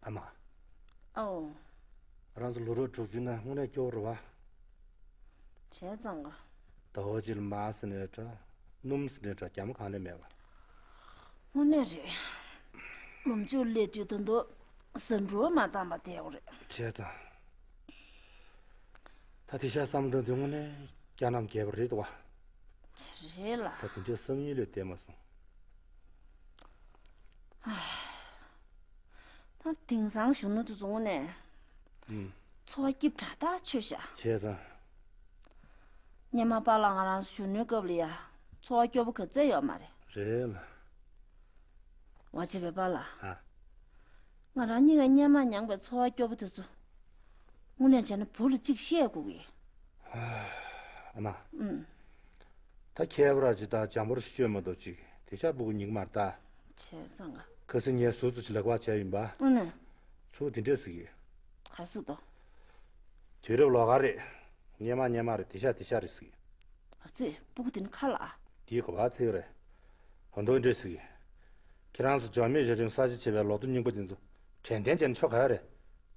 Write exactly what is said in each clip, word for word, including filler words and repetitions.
ཨ་མ། ཨོ། རང་ཚོ་ལོ་རབས་དྲུག་ཅུ་ན་དངོས་གནས་སྐྱོ་བོ་རེད་བ། བྱས་ཙང་ག་ཟླ་བ་གཅིག་ལ་མར་ཟེར་ནའི་འདྲ། སྣུམ་ཟེར་ནའི་འདྲ། རྒྱ་མ་གང་ལས་མེད་པ། དངོས་གནས་རེད། ལོ་མཆོད་སླེབས་དུས་ད་དུང་ཟ་འབྲུ་མ་བཏང་བ་བསྡད་ཡོད་རེད། བྱས་ཙང་། ད་དེ་ཤ་བསམ་དོན་དེ་དངོས་གནས་སྐྱ་ནམ་རྒྱས་པ་རེད་དོ། དེ་རེད་ལ། ད་དེ་འདྲའི་བསམ་ཡུལ་ལས་བསྡད་མ་སོང་། ད་དེང་སང་གཞོན་ནུ་དེ་ཚོ་དངོས་གནས། ཨུམ། འཚོ་བ་སྐྱིད་དྲགས་ཐག་ཆོད་ཤག་བྱས་ཙང་། སྔོན་མ་པཱ་ལགས་ང་རང་གཞོན་ནུའི་སྐབས་ལ་ཡ། འཚོ་བ་སྐྱོ་པོ་ག་ཚད་ཡོད་མ་རེད། རེད་ལ། འོ་བྱས་པས་པཱ་ལགས། ཨ། ང་རང་གཉིས་ཀ་སྔོན་མ་མྱངས་པའི་འཚོ་བ་སྐྱོ་པོ་དེ་ཚོ། དངོས་གནས་བྱས་ན་བུ་ལ་གཅིག་བཤད་དགོས་ཀྱི། ཨ་མ། ཨུམ། ད་ཁྱད་པར་ཅིག་དང་འཇམ་པོར་ཤོད་མ་གཏོགས་ཅིག་དེ་ཤ་སྤུ་གུ་སྙིང་དམར་ད། བྱས་ཙང་ག་ཁ་སང་ངས་ཟུར་ཙམ་ཅིག་ལག་པ་བྱས་ཡིན་པ། ཨ་ནི། ཚུར་དེ་འདྲས་ཟེར་གི། ག་ཟེར་དོ། དུས་རབས་ལོགས་ཀ་རེད། སྔོན་མ་སྔོན་མ་རེད། དེ་ཤ་དེ་ཤ་རེད་ཟེར་གི། ཨ་ཙི། སྤུ་གུ་དེ་ནི་ཁ་ལ་ཨ། དེའི་གོ་བ་ཚིག་རེད། ཧོན་དོ་འདྲས་ཟེར་གི། ཁྱེད་རང་ཚོ་འཇར་མན་གཞི་རིམ་གསར་བརྗེ་བྱས་པའི་ལོ་ཐོ་རྙིང་པ་དེ་ཚོ་དྲན་རྟེན་བྱས་ནས་ཆོ་ག་རེད།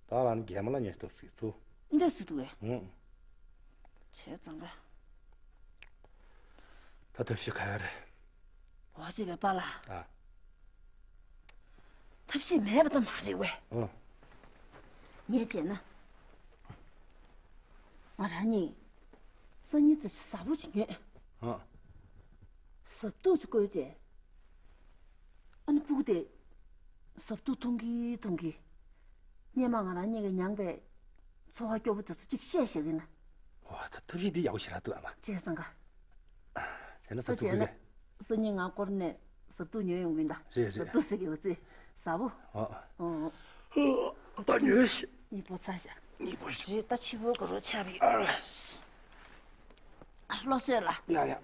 ད་ལ་ནི་རྒན་མོ་ལ་ཉེ་སྟོབས་ཟེར་གི་ཚུར། འདྲས་ཟེར་འདུག་གས། ཨང་། བྱས་ཙང་ག་ད་ཐབས་ཤེས་ག་ཡ་རེད། འོ་བྱས་པས་པཱ་ལགས། ཨ། ཐབས་ཤེས་མེད་པ་ད་མ་རེད་བས། ཨ། ངས་བྱས་ན། ང་རང་གཉིས། སང་ཉིན་ཙམ་ཞིག་ཟྭ་བོ་ཅིག་ཉོས། ཨ། ཟྭ་ཐུག་ཅིག་བསྐོལ་བྱས། ཨ་ནི་སྤུ་གུ་དེ། ཟྭ་ཐུག་འཐུང་གི་འཐུང་གི། སྔོན་མ་ང་རང་གཉིས་ཀྱིས་མྱངས་པའི་འཚོ་བ་སྐྱོ་པོ་དེ་ཚོ་གཅིག་བཤད་བཞག་གི་ན། ཨོ་ད་ཐབས་ཤེས་འདི་ཡག་པོ་ཞེ་དྲག་འདུག་ཨ་མ། བྱས་ཙང་ག་བྱས་ན་ཟྭ་ཐུག་བསྐོལ་གས། སང་ཉིན་ང་སྐོར་ནས་ཟྭ་ཐུག་ཉོས་ཡོང་གི་ཡིན་ད། རེད་རེད། ཟྭ་ཐུག་ཟེར་གི་ཡོད་ཙི། ཟྭ་བོ། ཨོ། ཨོ། ད་ཉོས་ཤིག་གཉིས་པོ་ཚ་ཤག་གཉིས་པོ་ཤིག་རེད་ད་ཕྱི་པོ་ག་རོ་ཆགས་པ་ཡོད། ཨ། ཨ་བློ་བཟོད་ལ། ཡ་ཡ།